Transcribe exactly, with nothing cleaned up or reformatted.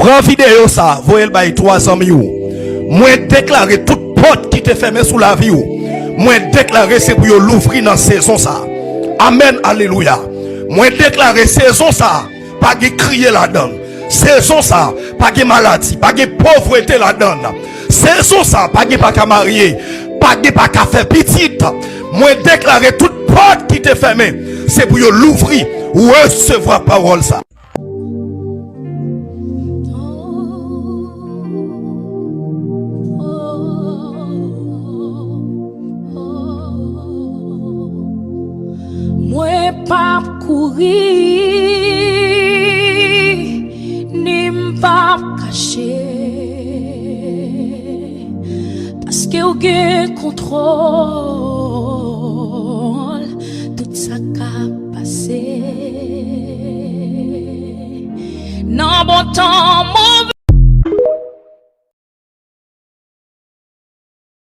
Pran videyo sa, voye l bay twa zanmi w. Mwen deklare tout pòt ki te fèmen sou lavi w. Mwen deklare se pou yo louvri nan sezon sa. Amèn, alelouya. Mwen deklare sezon sa, pa gen kriye ladan l. Sezon sa, pa gen maladi, pa gen povrete ladan l. Sezon sa, pa gen pa ka marye, pa gen pa ka fè pitit. Mwen deklare tout pòt ki te fèmen, se pou yo louvri, resevwa pawòl sa. Mwen p ap kouri, ni m p ap kache, paske w gen kontwòl tout sa k ap pase. Nan bon tan,